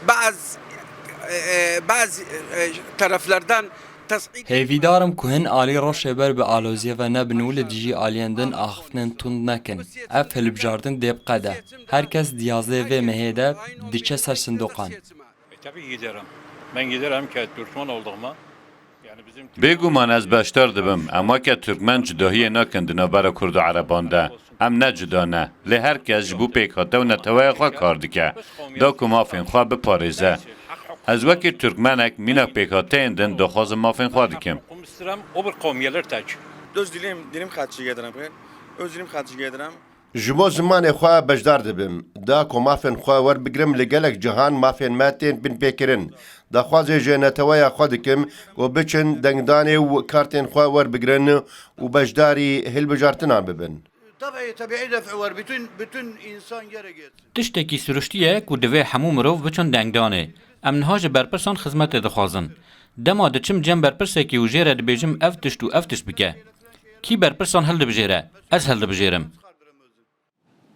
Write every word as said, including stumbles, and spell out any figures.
Bazı, e, e, bazı, e, taraflardan tas'id Hêvîdar im ku hin alî rewşê ber bi aloziyê ve nebin û li dijî aliyên din axiftinên tund nekin. Ev hilbijartin dê biqede. Her kes di yazdehê vê mehê de diçe ser sindoqan. E, tabii giderim. Ben giderim ki Türkmen olduğuma. Yani bizim Bêguman ez beşdar dibim. Em weke Tirkmen cudahiyê nakin di navbera Kurd û Ereban de. Em ne cuda ne. Lê her kes ji bo pêkhate û neteweya xwe kar dike. Da ku mafên xwe biparêze. Ez wekî Tirkmenek mînak pêkhateyên din daxwaza mafên xwe dikim. Öz dilim, dilim xaçî gedirim. Öz dilim xaçî gedirim. Ji bo zimanê xwe beşdar dibim. Da ku mafên xwe werbigirim, li gelek cihan mafên me tên binpêkirin. Daxwazê ji neteweya xwe dikim ku biçin dengdanê û kartên xwe werbigirin û beşdarî hilbijartinan bibin. Tabii, tabii, hedef var. Bütün, bütün insan gerek etsin. Tiştekî siruştî ye ku divê hemû mirov biçin dengdanê. Em niha ji berpirsan xizmetê dixwazin. Dema diçim cem berpirsekî û jê re dibêjim ev tişt û ev tişt bike. Kî berpirsan hildibijêre? Ez hildibijêrim.